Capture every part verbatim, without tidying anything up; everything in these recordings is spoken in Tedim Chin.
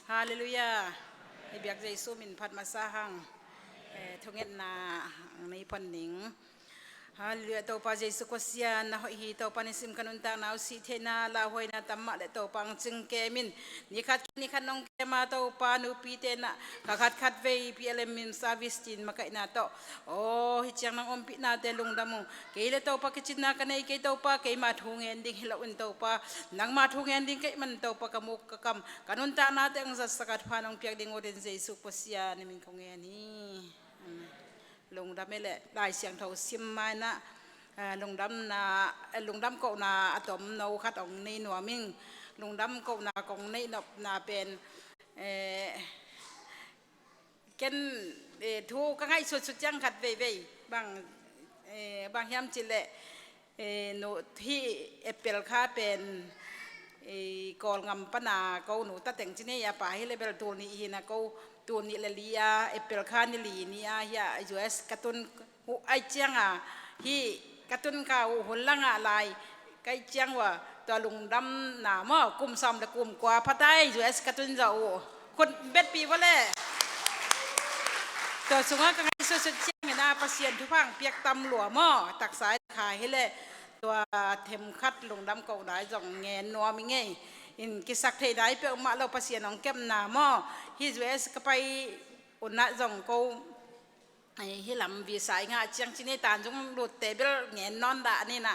Halleluiah. I biak Jesu min phat masa hang, eh, thungetna ang nei pan ning. Halleluiah. Topa Jesu Pasian, na hoih hi. Topa, nisim ka nuntakna uh sih theihna, lauhuaina tam mah leh Topa ang cing kem in. Ni khat ni khat nong kem a Topa, nupite na ka khat khat vei P L M in service cin makaihna tawh, aw, hi ciang nang ompihnate lungdam uh. Kei le Topa kicinna ka nei kei Topa, keima thu ngen ding hi loin Topa, nangma thu ngen ding ka hih man Topa, ka muk ka kam, ka nuntaknate ang zatsak a thupha nong piak ding uh din Jesu Pasian na min kong ngen hi. Amen. Lungdam e le, Lai Siangtho sim mai na, eh, lungdamna, eh, lungdam kohna a tomno khat ong nei nuam ing. Lungdam kohna kong neih nopna pen, eh, ken, eh, thu ka ngaihsut sut ciang khat veivei. Bang, eh, bang hiam cih leh, eh, nu, hih April kha pen, eh, Kawlngam pana ko nu ta teng ci nei a, pa hi le bel tul nih hi na ko, tul nih le li a, April kha ni li ni a, hih a U S ka tun uh ai ciang a, hih ka tun ka uh hun la ngah lai ka hih ciang uh a, tua lungdamna maw, kum sawm le kum kua pha ta ei, U S ka tun zawh uh. Khut betpih vua le. Tua sungah ka ngaihsut sut ciangin a Pasian thupha ang piak tam lua maw, taksa i kha hi le, tua themkhat lungdam kohna zong ngen nuam i ngei. In kisak theihna i peuhmah lo Pasian hong kepna maw. Hih U S ka pai un ah zong ko, eh, hih lam visa i ngah ciang ci nei, Tanjung lutte bel ngen nawn dah ni na.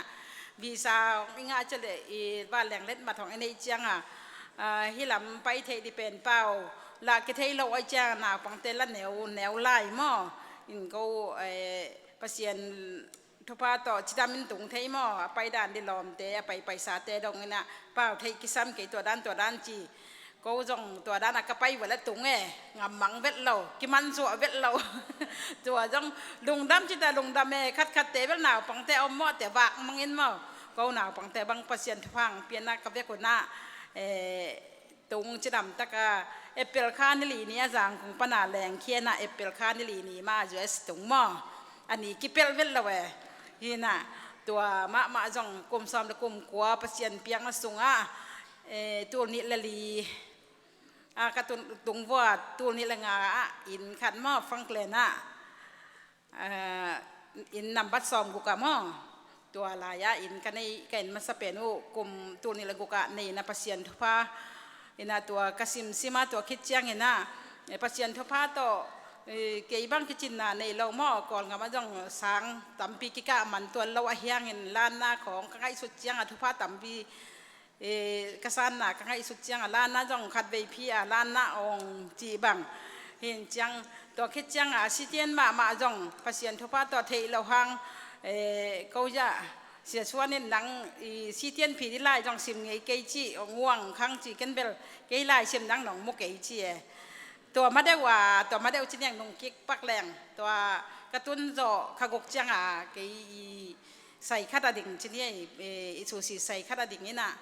Visa hong i ngah ciang le i vanleng letmat hong i neih ciang a, ah, hih lam pai theih ding pen pau lah kithei lo ai ciang a, naupangte la neu neu lai maw. In ko, eh, Pasian thupha tawh cidam in tung thei maw, a pai dan ding lawmte, a pai paisate dong in ah, pau theih kisam kei, tua dan tua dan ci. Ko zong tua dan a ka pai vua le tung e, ngam mang vet lo, kimansuah vet lo. Tua zong lungdam ci ta lungdam e, khatkhatte bel naupangte om mawh te vak mang in maw. Ko naupangte bang Pasian thupha ang pian a ka vek un ah, eh, tung cidam tak a, April kha ni li ni a Zangkung pana lengkhia in ah, April kha ni li ni mah U S tung maw. A ni kipelh vet lo e. Hi na, tua mahmah zong kum sawm le kum kua Pasian piakna sungah, eh, tul nih le li a ka tung, tung vua, tul nih le nga ah inn khat maw, Franklin ah, ah, inn nambat sawm guk ah maw. Tua lai-ah inn ka nei, ka inn masa pen uh kum tul nih le guk ah nei na Pasian thupha. In ah tua ka simsim ah tua khit ciangin ah, eh, Pasian thupha tawh, eh, kei bang kicinna nei lo maw, Kawlngam ah zong sang tampi kikah man tuan lo a hiangin lanna khawng ka ngaihsut ciang a thupha tampi, eh, ka sanna ka ngaihsut ciang a lanna zong khat vei phi a lanna ong ci bang. Hin ciang, tua khit ciang a C T N mahmah zong Pasian thupha tawh theih lo hang, eh, ko zah, Sia Suan in nang i C T N phi ding lai zong sim ngei kei ci, ong uang khang ci, ken bel kei lai sim nang nong mu kei ci e. Tua ma deuh a, tua ma deuh ci niang nung kik pak leng. Tua ka tun zawh kha guk ciang a, kei i sai khat a ding ci ni ei, eh, i susi sai khat a ding in ah.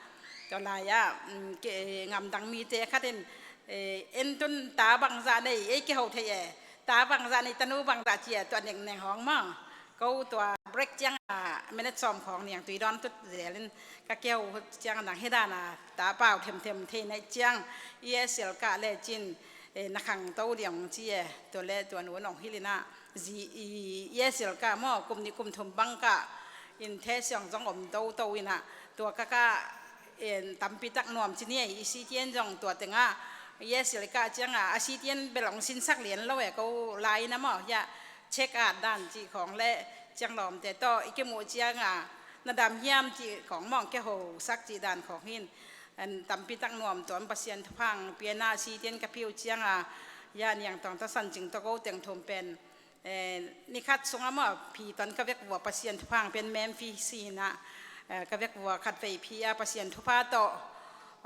Tua lai-ah, mm, ke, eh, ngamdang mite khat in, eh, en tun ta bangzah nei, ei kiho thei e. Ta bangzah nei, tanu bangzah ci e, tua nengneng hawng maw. Ko tua break ciang a, minute sawm khawng niang tui dawn tut zel in, ka kiho ciang a nang hi dan a, ta pau themthem thei naih ciang, E S L kah le cin, eh, na khangto diang ci e, tua le tua nu nong hilh in ah. Zi, i, E S L kah maw, kum nih kum thum bang kah in the siang zong om toto in ah, tua ka kah, en, tampi tak nuam ci ni ei, i C T N zong tua tengah, E S L kah ciang a, a C T N bel ong sinsak lian lo e, ko lai na maw, ya, check out dan ci khawng le, ciang lawmte tawh, i kimuh ciang a, na dam hiam ci khawng maw, ong kiho sak ci dan khawng hin, en, tampi tak nuam tuan Pasian thupha ang pian a, C T N ka piu ciang a, ya, niang tawng ta san cing tawh ko teng thum pen, eh, ni khat sungah maw, phi tuan ka vek vua Pasian thupha ang pian Memphis hi na, eh, ka vek vua khat vei phi a Pasian thupha tawh,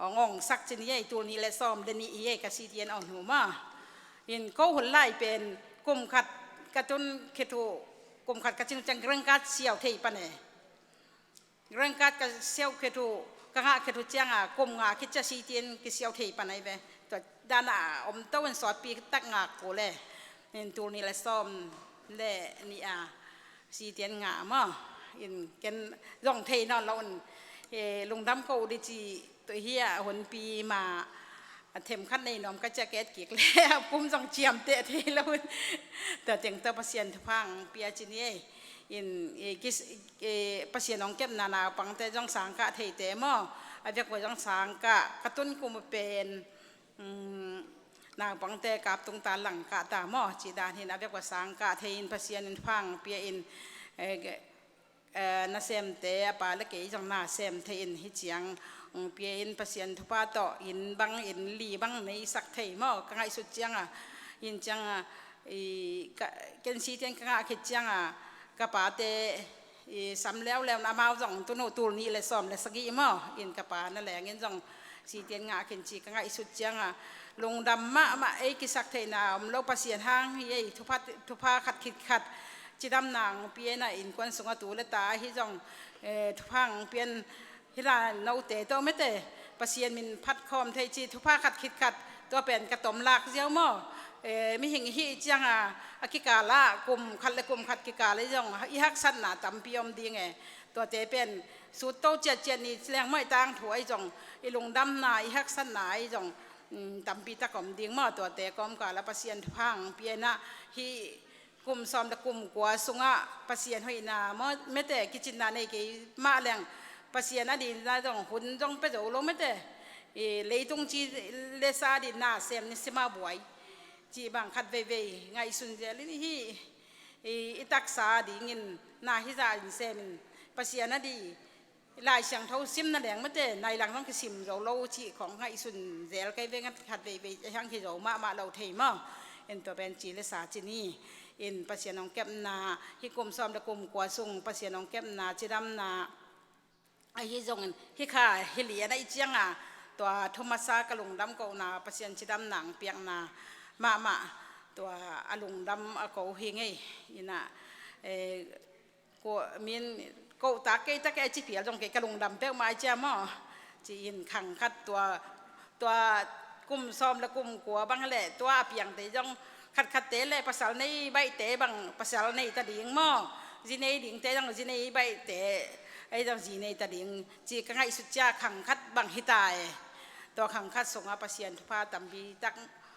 ong ong sak ci ni ei, tul nih le sawm le nih hi ei, ka C T N ong hnu maw. In ko hun lai pen, kum khat ka tun khit uh, kum khat ka cin uh ciang green card siau thei pan e. Green card ka siau khit uh, ka ngah khit uh ciang a, kum nga khit ciang C T N kisiau thei pan ahi ve. Tua dan a om to in sawtpi tak ngak kul e. In tul nih le sawm le nih a C T N ngah maw. In ken zong thei nawn lo in, eh, lungdam ko uh di ci, tua hi a hunpi ma, A themkhat nei nuam ka ciah ka et kik le a pum zong ciamteh thei lo in. Tua teng tawh Pasian thupha ang pia ci ni ei. In, i, kis, i, Pasian hong kepna naupangte zong sangkah theite maw. A vekua zong sangkah ka tun kum a pen, um, naupangte kap tung ta lang kah ta maw. Ci dan hin a vekua sangkah thei in Pasian in thupha ang pia in, eh, eh, nasemte a pa le kei zong nasem thei in hi ciang, um, pia in Pasian thupha tawh inn bang inn li bang nei sak thei maw ka ngaihsut ciang a, in ciang a, i, ka, ken sitian ka ngah khit ciang a, ka pate, i, sam leuleu na amau zong tunu tul nih le sawm le sagih maw, in ka pa na leng in zong sitian ngah khin ci ka ngaihsut ciang a, lungdam mahmah ei kisak theihna om lo Pasian hang hi ei, thupha, thupha khat khit khat cidamna ang pian a innkuan sungah tu le ta ahi zong, eh, thupha ang pian hi la note tawh mete Pasian min phat khawm thei ci thupha khat khit khat tua pen ka tom lak ziau maw? Eh, mihing hi ciang a, a kikal ah kum khat le kum khat kikal ah zong i haksatna tampi om ding e. Tuate pen sut to ciatciat ni leng maw i tangthu ahi zong, i lungdamna, i haksatna ahi zong, mm, tampi tak om ding maw? Tuate kawmkal ah Pasian thupha ang pian a hi kum sawm le kum kua sungah Pasian hoihna maw, mete kicinna nei kei mah leng Pasian a dina zong hun zong pia zo lo mete. I leitung ci le sa dina sem ni sima buai. Ci bang khat veivei ngaihsun zel in hi, i, i taksa dingin na hi za in sem in Pasian a di Lai Siangtho simna leng mete nai lang zong kisim zo lo cih khong ngaihsun zel kei ve ngat khat veivei a hiang hi zo mahmah lo thei maw? In tua pen ci le sa ci ni. In Pasian hong kepna hi kum sawm le kum kua sung Pasian hong kepna cidamna ahi zongin hi kha hi lian a i ciang a tua thu masa ka lungdam kohna Pasian cidamna ang piakna mahmah tua a lungdam a ko hi ngei. Ina, eh, ko min ko tak kei tak kei ci pial zong kei ka lungdam peuhmah ai cia maw? Ci in khang khat tua, tua kum sawm le kum kua bang le tua a piangte zong khat khatte le pasal nei baihte bang pasal nei ta ding maw? Zi nei dingte zong zi nei baihte ei zong zi nei ta ding ci ka ngaihsut cia khang khat bang hi ta e. Tua khang khat sungah Pasian thupha tampi tak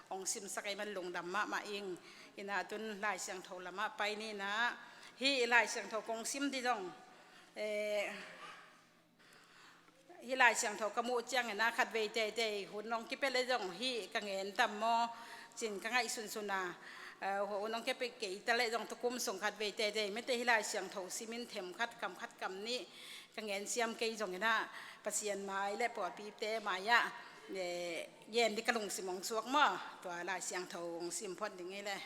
hong simsak ei man lungdam mahmah ing. Ina tun Lai Siangtho lamah pai ni na hi Lai Siangtho kong sim di zong, eh, hi Lai Siangtho ka muh ciangin a khat vei teitei hun hong kipia le zong hi ka ngen tam maw? Cin ka ngaihsunsun a, eh, hun hong kipia kei ta le zong tukum sung khat vei teitei mete hi Lai Siangtho simin them khat kam khat kam nih ka ngen siam kei zongin a Pasian mai le pawlpite mai ah, eh, gen di ka lungsim hong suak maw? Tua Lai Siangtho hong sim phot ding hi le.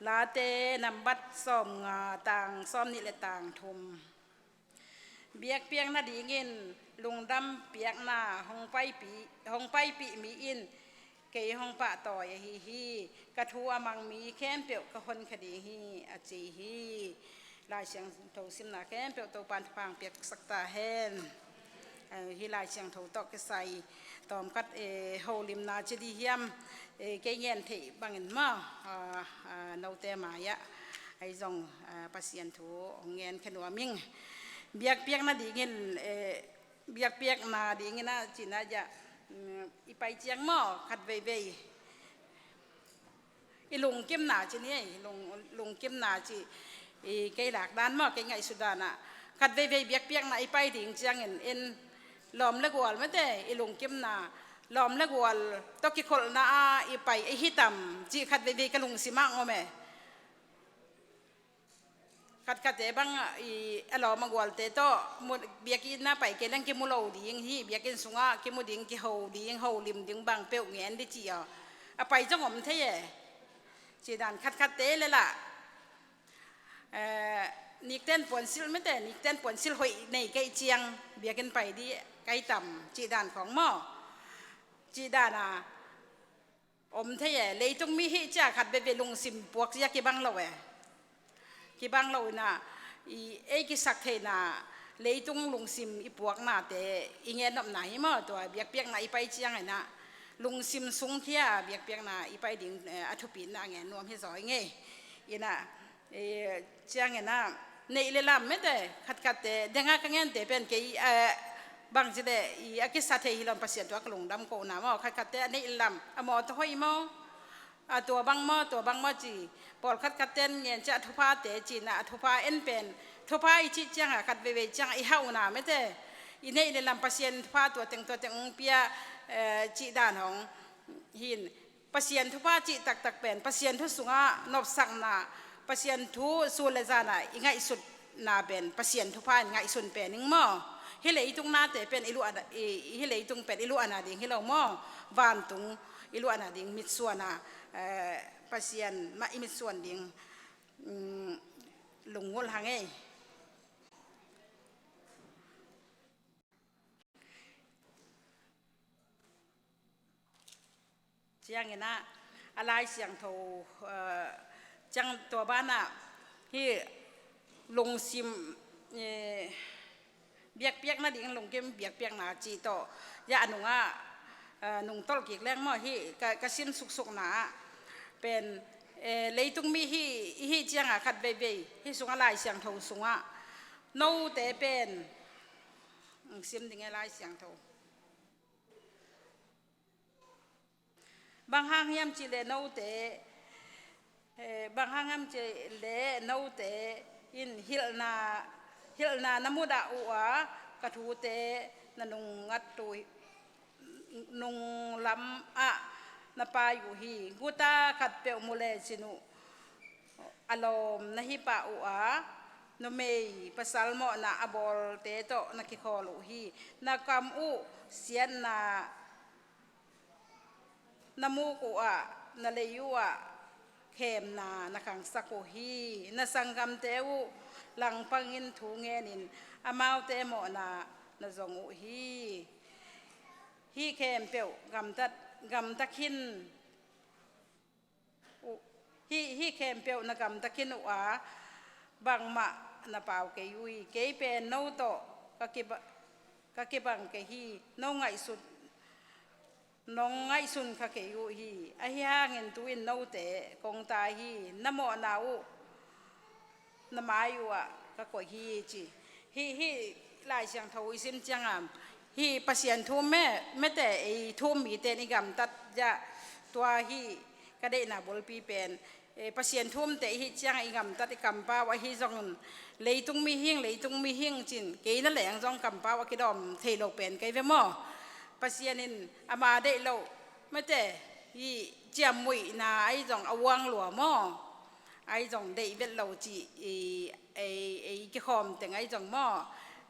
Late nambat sawm nga tang sawm nih le tang thum. Biakpiakna dingin lungdam piakna hong paipih, hong paipih mi in kei hong pahtawi ahi hi. Ka thu a mang mi khempeuh ka honkhia ding hi a ci hi. Lai Siangtho simna khempeuh Topan thupha ang piaksak ta hen. Eh, hi Lai Siangtho tawh kisai tawmkhat, eh, holimna ci di hiam, eh, kei ngen theih bangin maw, ah, ah, note mai ah ahi zong, ah, Pasian thu hong ngen khe nuam ing. Biakpiakna dingin, eh, biakpiakna dingin a cina ja, mm, i pai ciang maw khat veivei i lungkimna ci ni ei, lung, lungkimna ci, i kei lak dan maw, kei ngaihsut dan ah khat veivei biakpiakna i pai ding ciangin in lawm le gual mete i lungkimna, lawm le gual tawh kikholhna a i pai i hi tam ci khat veivei ka lungsim ah om e. Khatkhatte bang i a lawm a gualte tawh mu, biakinn a pai kei leng kimu lo ding hi, biakinn sungah kimu ding, kiho ding, holim ding bang peuh ngen di ci aw. A pai zong om thei e. Ci dan khatkhatte le lah, eh, nikten puansilh mete, nikten puansilh hoih nei kei ciang biakinn pai di kai tam ci dan khong maw? Ci dan a om thei e, leitung mi hih cia khat veve lungsim puak zia kibang lo e. Kibang lo ina, i ei kisak theina leitung lungsim i puaknate i ngen nopna hi maw? Tua biakpiakna i pai ciang ina lungsim sungkhia biakpiakna i pai ding, eh, a thupitna a ngen nuam hi zaw i ngei. Ina, eh, ciang ina neih le lam mete khatkhatte denga ka ngente pen kei, eh, bangci le i a kisa thei hi lo in Pasian thu a ka lungdam kohna maw, khatkhatte a neih lam a mawtaw hoih maw, a tua bang maw, tua bang maw ci, pawlkhat khatte in ngen ciah a thuphate cihna, a thupha en pen, thupha i cih ciangah khat veivei ciangah i hauhna mete, i neih le lam Pasian thupha tua teng tua teng ong pia, eh, cih dan hong hi in. Pasian thupha cih taktak pen Pasian thu sungah nopsakna, Pasian thu sun le zanah i ngaihsutna pen Pasian thupha in ngaihsun pen ing maw? Hih leitung nate pen i luah, i, hih leitung pen i luahna ding hi lo maw? Vantung i luahna ding mitsuana, eh, Pasian mah i mitsuan ding, mm, lunggulh hang ei. Ciangin ah, a Lai Siangtho, eh, ciang tua banah, hih lungsim, eh, biakpiak nading, lungkim biakpiakna cih tawh, ya a nungah, eh, nungtolh kik leng maw, hih ka, ka sim suksukna ah pen, eh, leitung mi hih, hih ciangah khat veivei, hih sungah Lai Siangtho sungah, note pen, sim ding e Lai Siangtho. Bang hang hiam cih leh note, eh, bang hang hiam cih leh note in hilhna, hilhna na mudah uh a, ka thute na nungngat uh, nunglam ah na pai uh hi. Guta khatpeuh mu lecin uh a lawm na hi pah uh a, numei pasal mawhna a bawlte tawh na kikhawl uh hi. Na kam uh siatna na muk uh ah, na lei uh ah khemna na khangsak uh hi. Na sanggamte uh langpangin thu ngenin amaute mawhna na zong uh hi. Hih khempeuh gamtat, gamta khin uh, hih, hih khempeuh na gamta khin uh a, bangmah na pau kei uh hi. Kei pen no tawh ka kiba-, ka kibang kei hi. No ngaihsut, nong ngaihsun kha kei uh hi. Ahi hangin tu-in note kong tai hi. Na mawhna uh na mai uh ah ka koih hi ci. Hih, hih Lai Siangtho i sim ciangah, hih Pasian thu me, mete ei thu-um mite in i gamtat zah, tua hih ka deihna bulpi pen, eh, Pasian thu-umte i hih ciangah i gamtat i kampau ahi zongin, leitung mihing, leitung mihing cin, kei na leng zong kampau a kidawm thei lo pen kei ve maw? Pasian in ama deih loh, mete, hih ciammuihna ahi zong a uang lua maw? Ahi zong deih vet lo cih, i, ei, ei kikhawm teng ahi zong maw?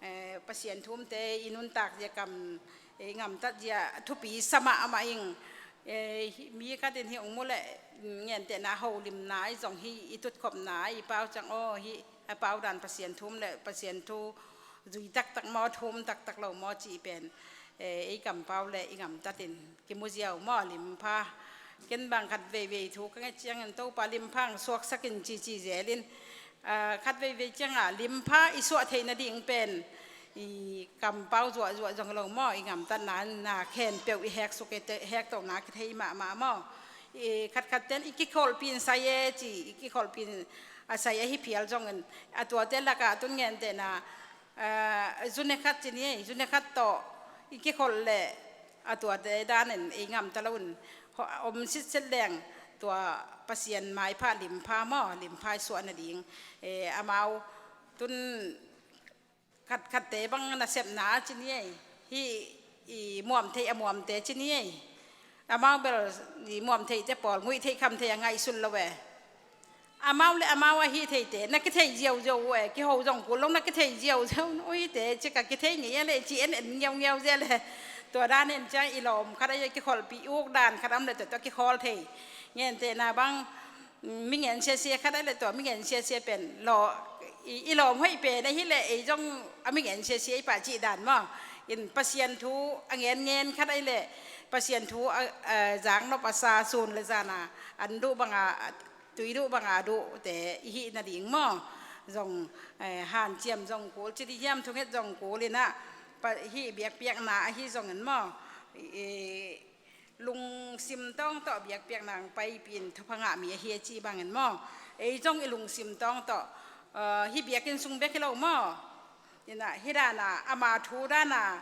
Eh, Pasian thu-umte i nuntak zia kam, ei gamtat zia thupi sa mahmah ing. Eh, hih, mi khat in hih ong mu leh, ngentehna holimna ahi zong hih i tutkhopna ahi pau ciang aw, hih a pau dan Pasian thu-um le Pasian thu zui taktak maw, thu-um taktak lo maw cih pen, eh, ei kampau le i gamtat in kimu ziau maw, limpha. Ken bang khat veivei thu ka nget ciangin Topa limpha ong suaksak in cici zelin, ah, khat veivei ciangah limpha i suah theih nading pen i kampau zuahzuah zong lo maw, i gamtatna na khempeuh i heksuk, i te-, hektohna kithei mahmah maw? I khatkhatte in i kikholhpih in sai e ci, i kikholhpih in a sai ahi phial zongin a tuate lakah tun ngentehna, ah, zune khat ci ni ei, zune khat tawh i kikholh leh a tuate danin ei gamta loin, ho-, om sitset leng tua Pasian maipha limpha maw, limpha i suah nading. Eh, amau tun khatkhatte bang nasepna ci ni ei, hih i muamtheih a muamte ci ni ei. Amau bel i muamtheihte pawl nguihtheih khamtheih a ngaihsun lo e. Amau le amau ahi theite na kithei ziauziau uh e, kiho zong kul lo na kithei ziauziau, uite cika kithei ngei a le ci en en ngiaungiau zia le. Tua danin ciang i lawm khat ahi a kikholhpih uk dan khat a om le tua, tua kikhawl thei. Ngentehna bang, mm, mi ngen siasia khat ahi le tua mi ngen siasia pen law, i, i lawm hoih pen ahi le ei zong a mi ngen siasia i pah cih dan maw? In Pasian thu a ngenngen khat ahi le Pasian thu a, a zaknop a sa, sun le zana an duh banga, tui duh banga duhte i hih nading maw? Zong, eh, hanciam zong kul, ci di hiam thunget zong kul inah, pa, hih biakpiakna ahi zongin maw? Eh, lungsim tawng tawh biakpiakna hong paipih in thupha ngah mi ahi a ci bangin maw? Ei zong i lungsim tawng tawh, eh, hih biakinn sung bek hi lo maw? Inah, hih dana, ama thu dana,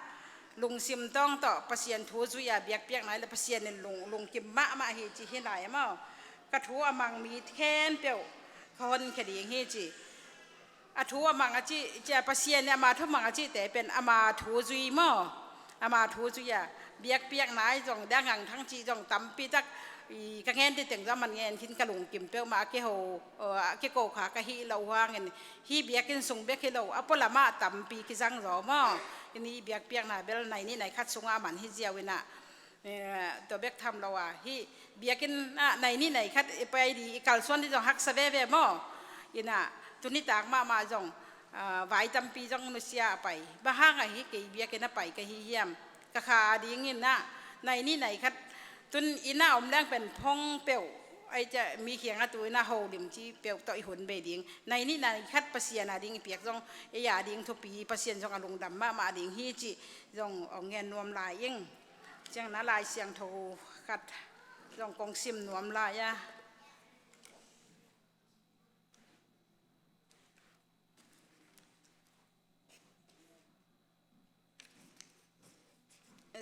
lungsim tawng tawh Pasian thu zui-a biakpiakna le Pasian in lung, lungkim mahmah hi ci hi lai maw. Ka thu a mang mi khempeuh ka honkhia ding hi ci. A thu a mang a ci, cia Pasian in ama thu mang a cite pen ama thu zui maw. Ama thu zui-a biakpiakna ahi zong, dia ngangthang ci zong tampi tak i ka ngen titeng zong a man ngen khin ka lungkim peuhmah a kiho, a kiko kha ka hih loh hangin hih biakinn sung bek hi lo a pualamah tampi kizang zaw maw. I ni biakpiakna bel nai nih nai khat sungah a man hi ziau inah, eh, tua bek tham lo a hih biakinn ah nai nih nai khat i pai di i kalsuan di zong haksa veve maw. Inah tuni tak mahmah zong, ah, vai tampi zong nusia a pai. Bang hang a hih kei biakinn a pai ka hi hiam? Ka kha a dingin ah nai nih nai khat tun inn ah om leng pen phong peuh, ai cia mi kiangah tu inn ah holim ci peuh tawh i hun bei ding. Nai nih nai khat Pasian a ding i piak zong ei a ding thupi, Pasian zong a lungdam mahmah ding hi ci zong ong ngen nuam lai ing. Ciang na Lai Siangtho khat zong kong sim nuam lai a.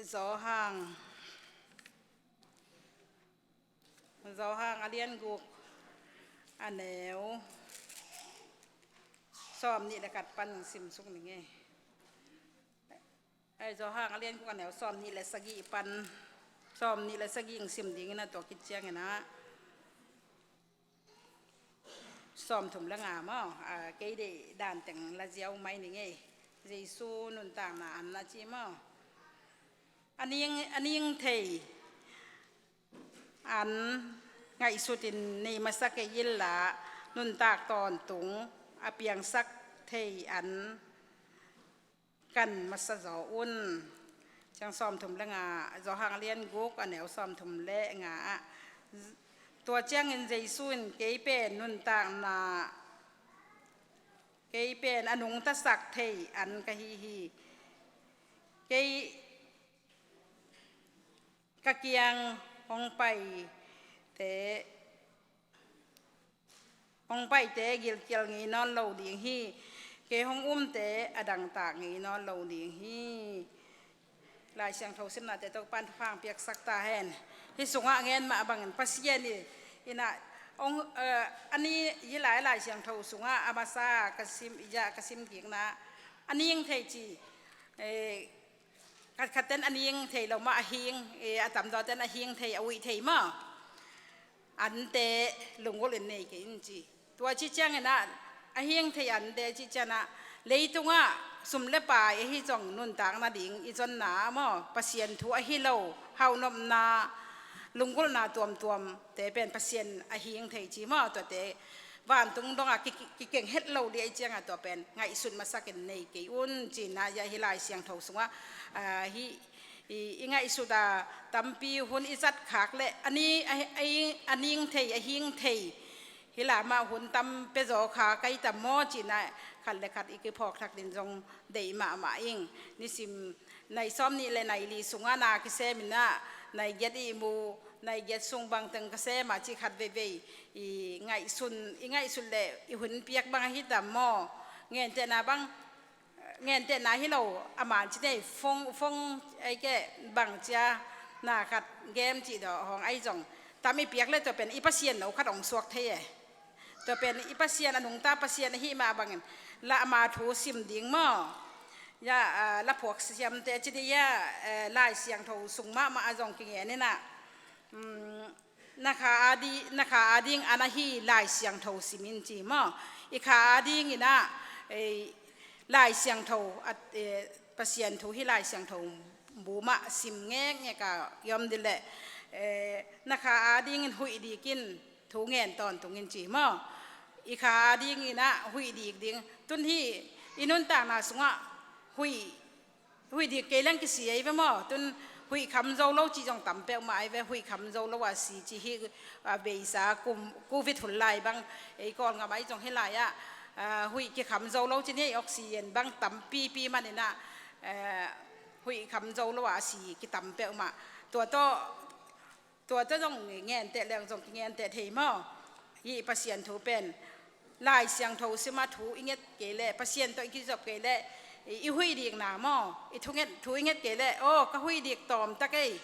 Johan, Johan a lian guk a neu sawm nih le khat pan sim suk ning ei. Ei, Johan a lian guk a neu sawm nih le sagih pan, sawm nih le sagih sim dingin a tua kiciangin ah. Sawmthum le nga maw, a, kei deih dan teng la ziau mai ning ei. Jesu nuntakna an a ci maw. A ning, a ning thei an ngaihsutin nei masa kei inla nuntak tawntung a piangsak thei an kan masa zaw un. Ciang sawmthum le nga, Johan a lian guk a neu sawmthum le nga ah, tua ciangin Jesu in kei pen nuntakna, kei pen a nungtasak thei an ka hi hi. Kei ka kiang hong paite, hong paite gilkial ngei nawn lo ding hi. Kei hong umte a dangtak ngei nawn lo ding hi. Lai Siangtho simnate Topa'n thupha piaksak ta hen. Hih sungah ngen mah bangin Pasian i, inah, ong, eh, a ni hi lai Lai Siangtho sungah a masa ka sim, ija ka sim kikna a ning thei ci, eh, khatkhat ten a ning thei lo mah a hing, eh, a tamzaw ten a hing thei, a uih thei maw. Ante lunggulh in nei kei in ci. Tua ci ciangin ah a hing thei ante ci ciangin ah leitungah sum le pai ahi zong nuntak nading i zonna maw, Pasian thu ahi lo, haunopna, lunggulhna tuamtuamte pen Pasian a hing thei ci maw, tuate vantung dongah ki, ki, kikeng het lo dih ahi ciangah tua pen ngaihsut masakin nei kei un cina, hih Lai Siangtho sungah, ah, hih i, i ngaihsut a tampi hun i zat khak le a ni, a, a, a ning thei, a hing thei, hih lamah hun tam pia zaw kha ka hi tam maw cina khat le khat i kiphawk thak din zong deih mahmah ing. Nisim nai sawm nih le nai li sungah na kisem inah nai giat i mu, nai giat sung bangteng ka sem a ci khat veivei i ngaihsun, i ngaihsut le i hun piak bang ahi tam maw? Ngentehna bang, ngentehna hi lo, a man ci nei, fong, fong, ei ke, bang cia, na khat, game cih dawh hong ahi zong tam i piak le tua pen i Pasian no khat hong suak thei e. Tua pen i Pasian a nungta Pasian ahi mah bangin la ama thu sim ding maw? Ya, ah, la phuak siamte ci dih ya, eh, Lai Siangtho sung mahmah a zong kingen inah, um, na kha a di, na kha a ding an ahi Lai Siangtho sim in ci maw? I kha a ding inah, eh, Lai Siangtho, at, eh, Pasian thu hih Lai Siangtho bu mah sim ngekngek a i om dih leh, eh, na kha a dingin huih dik in thu ngen tawntung in ci maw? I kha a dingin ah huih dik ding. Tun hih i nuntakna sungah huih, huih dik kei leng kisi ei ve maw? Tun huih kham zo lo cih zong tam peuhmah ei ve, huih kham zo lo a si cih hih, a, beisa kum, covid hun lai bang, ei Kawlngam ah i zong hih lai ah, a, huih kikham zo lo cih ni ei, oxygen bang tam pipi manin ah, eh, huih kham zo lo a si kitam peuhmah. Tua tawh, tua tawh zong ngenteh leng zong kingenteh thei maw? Hih Pasian thu pen Lai Siangtho simah thu i nget kei leh, Pasian tawh i kizop kei leh, i, i huih dikna maw, i thunget, thu i nget kei leh, aw, ka huih dik tawm ta kei,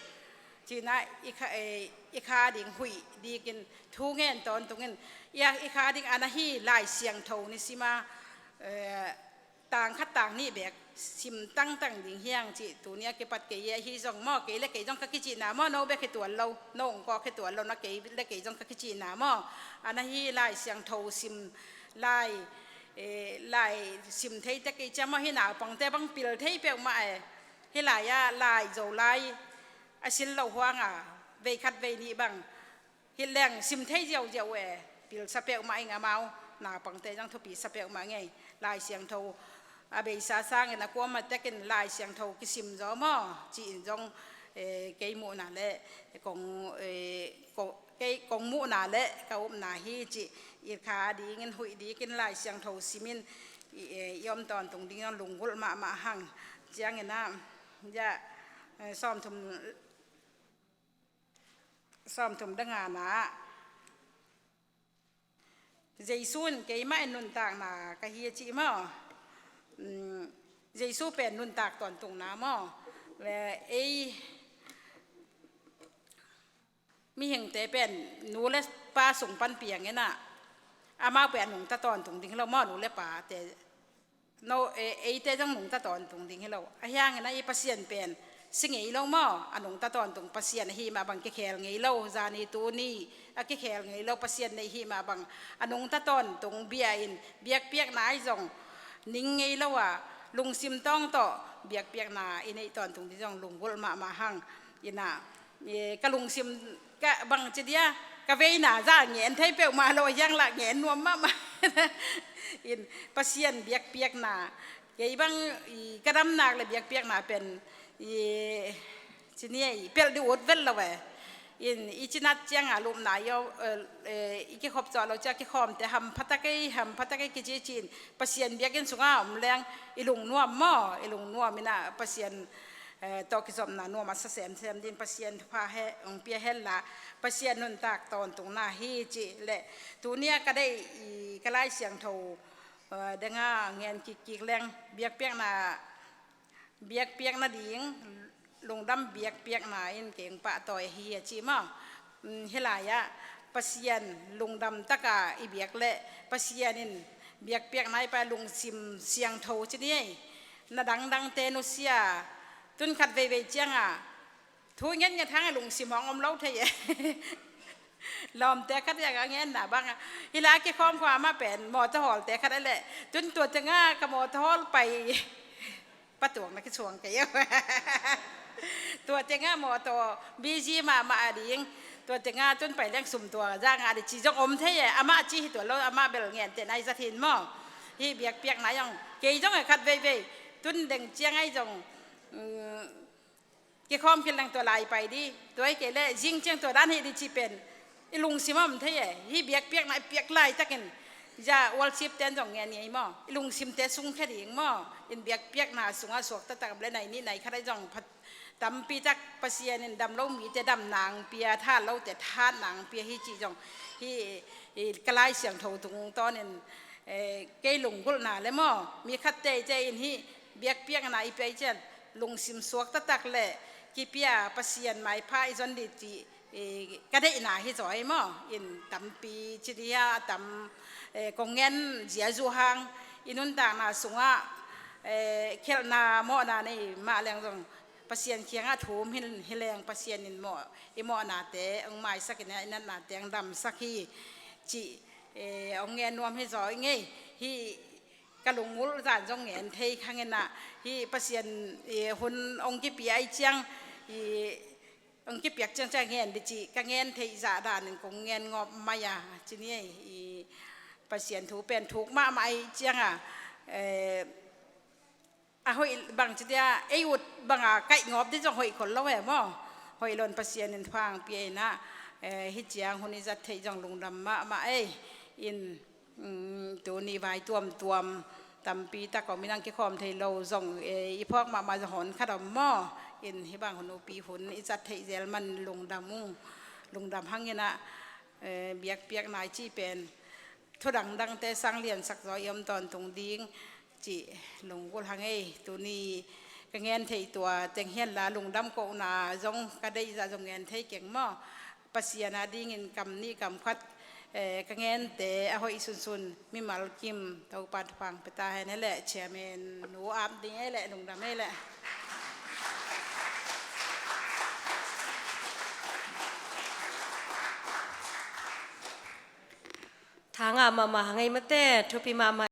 ci-in ah i kha, eh, i kha ding huih dikin thu ngen tawntung in, i, i kha ding a na hi Lai Siangtho ni sim a, eh, tang khat tang nih bek sim tangtang ding hi hang cih tuni a kipat kei hi a, ahi zong maw, kei le kei zong ka kicihna maw, no bek hi tuan lo, no hong kawk hi tuan lo na, kei le kei zong ka kicihna maw, a na hi Lai Siangtho sim, Lai, eh, Lai sim thei tek kei ciang maw, hih naupangte bang pil thei peuhmah e, hih lai-ah Lai, Zolai a sil loh huang a, vei khat vei nih bang hi leng sim thei ziauziau e, pilsa peuhmah ing, amau naupangte zong thupi sa peuhmah ngei. Lai Siangtho a beisa sangin a kuamah tekin Lai Siangtho kisim zaw maw, ci-in zong, eh, kei muhna le kong, eh, ko-, kei kong muhna le ka upna hi cih i kha dingin huih dikin Lai Siangtho simin i, eh, i om tawntung ding zong lunggulh mahmah hang. Ciangin ah, ya, eh, sawmthum, sawmthum dang a na ah, Jesu in keimah in nuntakna ka hi a ci maw? Mm, Jesu pen nuntak tawntungna maw? Le ei mihingte pen nu le pa sung pan piangin ah, amau pen a nungta tawntung ding hi lo maw, nu le pate. No, e, eite zong nungta tawntung ding hi lo. Ahi hangin ah i Pasian pen si ngei lo maw, a nungta tawntung Pasian ahi mah bang kikhel ngei lo, zani tuni a kikhel ngei lo Pasian nei hi mah bang, a nungta tawntung bia in biakpiakna ahi zong ning ngei lo a, lungsim tawng tawh biakpiakna i neih tawntung ding zong lunggulh mahmah hang. In ah, e, ka lungsim ka bang ci dia, ka veina zah ngen thei peuhmah lo, a hiang lah ngen nuam mahmah. In Pasian biakpiakna, kei bang i ka damnak le biakpiakna pen i ci ni e, i pelh ding ut vet lo e. In i cinat ciang a lupna i aw, e, e, i kikhop zawh lo ciang kikhawmte hampha ta kei, hampha ta kei kici ci-in Pasian biakinn sungah om leng i lungnuam maw, i lungnuam in ah Pasian, eh, tawh kizopna nuam a sa semsem ding, Pasian thupha he, hong pia hen la, Pasian nuntak tawntungna hi cih le, tuni a ka deih i ka Lai Siangtho, eh, dang a ngen kikkik leng, biakpiakna, biakpiakna ding, lungdam biakpiakna in kei hong pahtawi hi a ci maw? Mm, hih lai-ah Pasian lungdam taka i biak leh Pasian in biakpiakna i pia lungsim siangtho ci ni ei. Na dangdangte nusia, tun khat veivei ciangah thu ngetnget hangah lungsim hong om lo thei e. Lawmte khat i a ngenna bangah, hih lai-ah kikhawm khua mah pen mawtaw hawlte khat a leh, tun tua tengah ka mawtaw hawl pai patuakna kisuang kei. Tua tengah mawtaw busy mahmah a ding, tua tengah tun pai leng sum tua zah ngah ding ci zong om thei e. Amah ci hi tua lo, amah bel ngentehna i zat hi in maw. Hih biakpiakna zong kei zong e khat veivei, tun deng ciang ahi zong, mm, kikhawm khin leng tua lai pai ding, tua hi kei leh zing ciang tua dan hi ding ci pen i lungsim a om thei e. Hih biakpiakna i piak laitakin, ya, worship ten zong ngen ngei maw, i lungsimte sungkhia ding maw, in biakpiakna sungah suak taktak a bel nai nih nai khat ahi zong phat tampi tak Pasian in dam lo mite damna hong pia, that lote thatna hong pia hi cih zong hih, hih ka Lai Siangtho tungtawnin, eh, kei lunggulhna le maw, mi khat teitei in hih biakpiakna i pia i cian lungsim suak taktak le kipia Pasian maipha i zon ding cih, eh, ka deihna hi zaw ei maw. In tampi ci dih a tam, eh, kong ngen ziazu hang i nuntakna sungah, eh, khelhna mawhna nei mah leng zong Pasian kiangah thum hi, hi leng Pasian in mawh, i mawhnate hong maisak in a, i natnate hong damsak hi cih, eh, hong ngen nuam hi zaw i ngei. Hih ka lunggulh zan zong ngen thei khang in a, hih Pasian, eh, hun hong kipia i ciang, i hong kipiak ciangciang ngen dih cih ka ngen theih zah danin kong ngen ngawp mai a, ci ni ei. I Pasian thu pen thuk mahmah i ciangah, eh, a hoih bang ci dia, ei ut banga kaih ngawp dih zong hoih khol lo e maw. Hoih lon Pasian in thupha hong pia in a, eh, hih ciang hun i zat theih zong lungdam mahmah ei. In, mm, tuni vai tuamtuam tampi tak om in hong kikhawm thei lo zong, eh, i phawk mahmah zong hun khat om maw. In hih bang hun nupi hun i zat theih zel man lungdam ung, lungdam hang in a, eh, biakpiakna i cih pen thu dangdangte sang liansak zaw i om tawntung ding cih lunggulh hang ei. Tuni ka ngen thei tua teng hian la, lungdam kohna zong ka deih zah zong ngen thei keng maw. Pasian a dingin kam nih kam khat, eh, ka ngente a hoih sunsun mimal kim Topa thupha pia ta hen. Ei leh chairman nu ap ding ei leh, lungdam ei leh. Tha ngah mahmah hang ei mate, thupi mahmah.